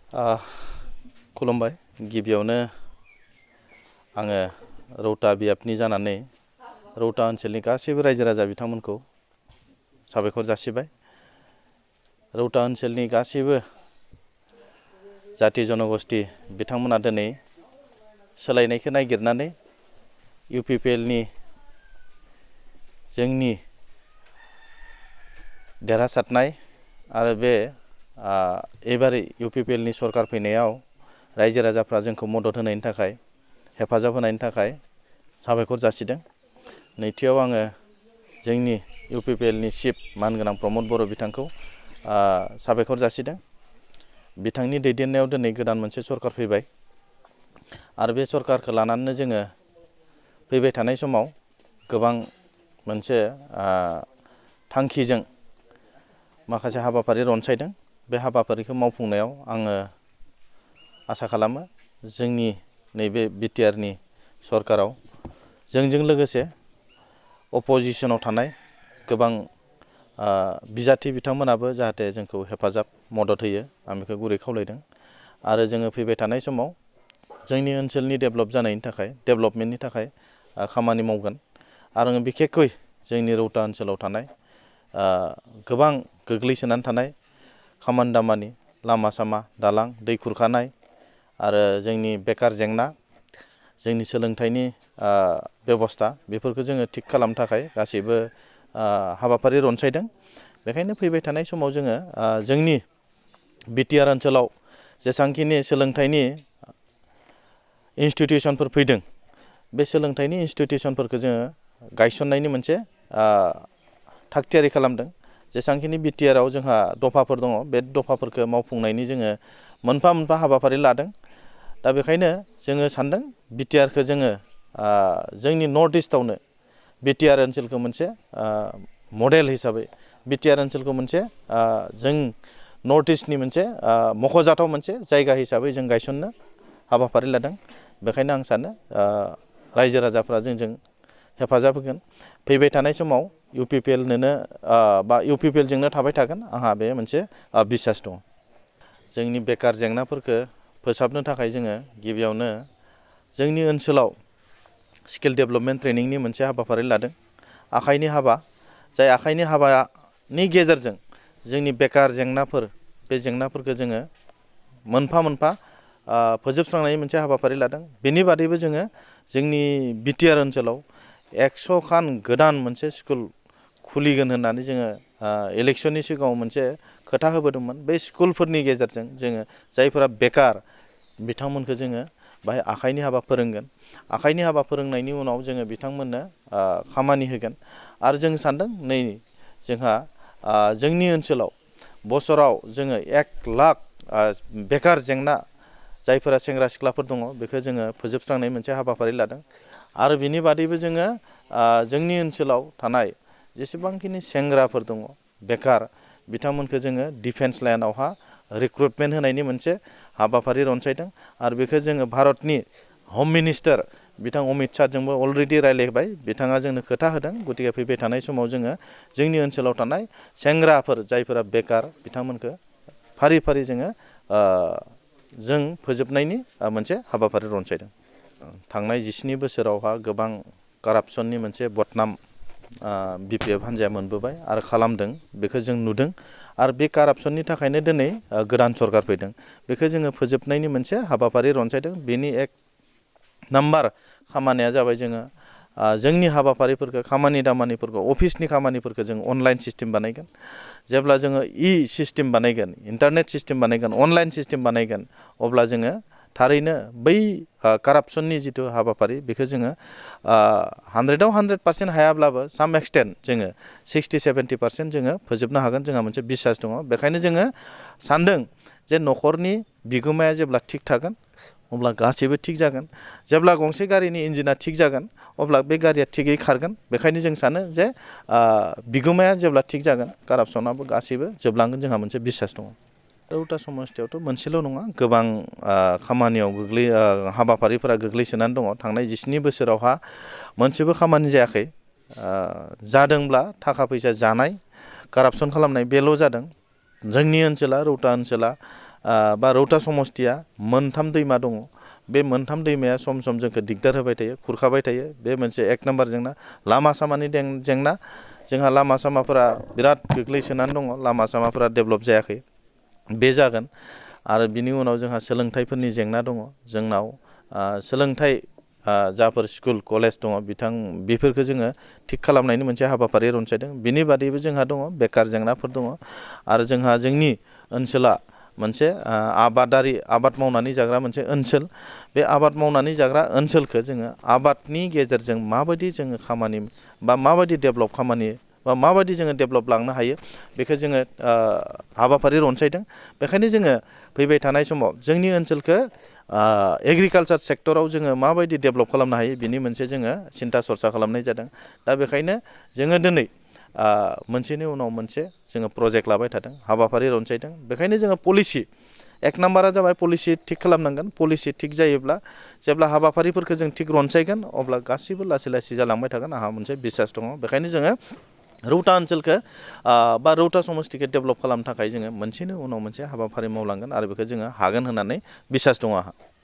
आ, खुलुमबाय गिबियावनो आङो रौता बियाबनि जानानै रौता ओनसोलनि गासैबो रायजो राजा बिथांमोनखौ साबायखर जासिबाय। रौता ओनसोलनि गासैबो जाथि जनगोष्ठी बिथांमोना दिनै सोलायनायखौ नागिरनानै UPPLनि जोंनि देरहासारनाय आरो बे एबारै UPPLनि सरकार फैनायाव रायजो राजाफ्रा जोंखौ मदद होनायनि थाखाय हेफाजाब होनायनि थाखाय साबायखर जासिदों। नैथियाव आङो जोंनि UPPLनि चिफ मानगोनां प्रमद बर' बिथांखौ साबायखर जासिदों। बिथांनि दैदेननायाव दिनै गोदान मोनसे सरकार फैबाय आरो बे सरकारखौ लानानै जोङो फैबाय थानाय समाव गोबां मोनसे थांखिजों माखासे हाबाफारि रनसायदों। बे हाबाफारिखौ मावफुंनायाव आङो आसा खालामो जोंनि नैबे BTRनि सरकाराव जोंजों लोगोसे अपोजिशनाव थानाय गोबां बिजाथि बिथांमोनाबो जाहाथे जोंखौ हेफाजाब मदद होयो आं बेखौ गुरै खावलायदों। आरो जोङो फैबाय थानाय समाव जोंनि ओनसोलनि डेभेलपमेन्टनि थाखाय खामानि मावगोन। आरो आङो बिखेखै जोंनि रौता ओनसोलाव थानाय गोबां गोग्लैसोनानै थानाय खामानि दामानि लामा सामा दालां दै खुरखानाय आरो जोंनि बेकार जेंना जोंनि सोलोंथाइनि बेबस्था बेफोरखौ जोङो थिग खालामनो थाखाय गासैबो हाबाफारि रनसायदों। बेखायनो फैबाय थानाय समाव जोङो जोंनि BTR ओनसोलाव जेसांखिनि सोलोंथाइनि इन्सटिटिउसनफोर फैदों बे सोलोंथाइनि इन्सटिटिउसनफोरखौ जोङो गायसननायनि मोनसे थागथियारि खालामदों। जेसांखिनि BTRआव जोंहा दफाफोर दङ बे दफाफोरखौ मावफुंनायनि जोङो मोनफा मोनफा हाबाफारि लादों। दा बेखायनो जोङो सानदों BTRखौ जोङो जोंनि नर्थ इस्टआवनो BTR ओनसोलखौ मोनसे मडेल हिसाबै BTR ओनसोलखौ मोनसे जों नर्थ इस्टनि मोनसे मख'जाथाव मोनसे जायगा हिसाबै जों गायसननो हाबाफारि लादों। बेखायनो आं सानो रायजो राजाफ्रा जोंजों हेफाजाब होगोन। फैबाय थानाय समाव UPPLनोनो बा UPPLजोंनो थाबाय थागोन आंहा बे मोनसे बिसास दं। जोंनि बेकार जेंनाफोरखौ फोसाबनो थाखाय जोङो गिबियावनो जोंनि ओनसोलाव स्किल डेभेलपमेन्ट ट्रेनिंनि मोनसे हाबाफारि लादों। आखाइनि हाबा जाय आखाइनि हाबानि गेजेरजों जोंनि बेकार जेंनाफोर बे जेंनाफोरखौ जोङो मोनफा मोनफा फोजोबस्रांनायनि मोनसे हाबाफारि लादों। बेनि बादैबो जोङो जोंनि BTR ओनसोलाव 100 खान गोदान मोनसे स्कुल खुलिगोन होननानै जोङो इलेक्सननि सिगाङाव मोनसे खोथा होबोदोंमोन। बे स्कुलफोरनि गेजेरजों जोङो जायफोरा बेकार बिथांमोनखौ जोङो बाहाय आखाइनि हाबा फोरोंगोन। आखाइनि हाबा फोरोंनायनि उनाव जोङो बिथांमोननो खामानि होगोन। आरो जों सानदों नै जोंहा जोंनि ओनसोलाव बोसोराव जोङो 1 लाख बेकार जेंना जायफोरा सेंग्रा सिख्लाफोर दङ बेखौ जोङो फोजोबस्रांनाय मोनसे हाबाफारि लादों। आरो बिनि बादैबो जोङो जोंनि ओनसोलाव थानाय जेसेबांखिनि सेंग्राफोर दङ बेकार बिथांमोनखौ जोङो डिफेन्स लाइनावहा रिक्रुटमेन्ट होनायनि मोनसे हाबाफारि रनसायदों। आरो बेखौ जोङो भारतनि हम मिनिस्टार बिथां अमित शाहजोंबो अलरेडि रायज्लायबाय। बिथाङा जोंनो खोथा होदों। गतिके फैबाय थानाय समाव जोङो जोंनि ओनसोलाव थानाय सेंग्राफोर जायफोरा बेकार बिथांमोनखौ फारि फारि जोङो जों फोजोबनायनि मोनसे हाबाफारि रनसायदों। थांनाय 17 बोसोरावहा गोबां कारापसननि मोनसे बदनाम BPF हान्जाया मोनबोबाय आरो खालामदों बेखौ जों नुदों। आरो बे कारापसननि थाखायनो दिनै गोदान सरकार फैदों। बेखौ जोङो फोजोबनायनि मोनसे हाबाफारि रनसायदों। बेनि 1 नाम्बार खामानिया जाबाय जोङो जोंनि हाबाफारिफोरखौ खामानि दामानिफोरखौ अफिसनि खामानिफोरखौ जों अनलाइन सिस्टेम बानायगोन। जेब्ला जोङो सिस्टेम बानायगोन इन्टारनेट सिस्टेम बानायगोन अनलाइन सिस्टेम बानायगोन अब्ला जोङो थारैनो बै कारापसननि जिथु हाबाफारि बेखौ जोङो 100आव 100% हायाब्लाबो साम एक्सटेन्ट जोङो 60-70% जोङो फोजोबनो हागोन जोंहा मोनसे बिसास दङ। बेखायनो जोङो सानदों जे न'खरनि बिगोमाया जेब्ला थिग थागोन अब्ला गासैबो थिग जागोन। जेब्ला गंसे गारिनि इन्जिना थिग जागोन अब्ला बे गारिया थिगै खारगोन। बेखायनो जों सानो जे बिगोमाया जेब्ला थिग जागोन कारापसनाबो गासैबो जोबलांगोन जोंहा मोनसे बिसास दङ। रौता समस्थियावथ' मोनसेल' नङा गोबां खामानियाव हाबाफारिफोरा गोग्लैसोनानै दङ। थांनाय 17 बोसोरावहा मोनसेबो खामानि जायाखै। जादोंब्ला थाखा फैसा जानाय कारापसन खालामनाय बेल' जादों। जोंनि ओनसोला रौता ओनसोला बा रौता समस्तिया मोनथाम दैमा दङ बे मोनथाम दैमाया सम सम जोंखौ दिगदार होबाय थायो खुरखाबाय थायो बे मोनसे एक नाम्बार जेंना लामा सामानि जेंना जोंहा लामा सामाफोरा बिराद गोग्लैसोनानै दङ लामा सामाफोरा डेभेलप जायाखै बे जागोन आरो बिनि उनाव जोंहा सोलोंथाइफोरनि जेंना दङ जोंनाव सोलोंथाइ जाफोर स्कुल कलेज दङ बेफोरखौ जोङो थिग खालामनायनि मोनसे हाबाफारि रनसायदों बिनि बादैबो जोंहा दङ बेकार जेंनाफोर दङ आरो जोंहा जोंनि ओनसोला मोनसे आबाद मावनानै जाग्रा मोनसे ओनसोल बे आबाद मावनानै जाग्रा ओनसोलखौ जोङो आबादनि गेजेरजों माबायदि जोङो खामानि बा माबायदि डेभेलप खामानि बा माबायदि जोङो डेभेलप लांनो हायो बेखौ जोङो हाबाफारि रनसायदों बेखायनो जोङो फैबाय थानाय समाव जोंनि ओनसोलखौ एग्रिकालचार सेक्टराव जोङो माबायदि डेभेलप खालामनो हायो बिनि मोनसे जोङो सिन्था सरसा खालामनाय जादों दा बेखायनो जोङो दिनै मोनसेनि उनाव मोनसे जोङो प्रजेक्ट लाबाय थादों हाबाफारि रनसायदों बेखायनो जोङो पलिसि एक नाम्बारा जाबाय पलिसि थिग खालामनांगोन पलिसि थिग जायोब्ला जेब्ला हाबाफारिफोरखौ जों थिग रनसायगोन अब्ला गासैबो लासै लासै जालांबाय थागोन आंहा मोनसे बिसास दङ बेखायनो जोङो रौता ओनसोलखौ बा रौता समस्तिखौ डेभेलप खालामनो थाखाय जोङो मोनसेनि उनाव मोनसे हाबाफारि मावलांगोन आरो बेखौ जोङो हागोन होननानै बिसास दङ आंहा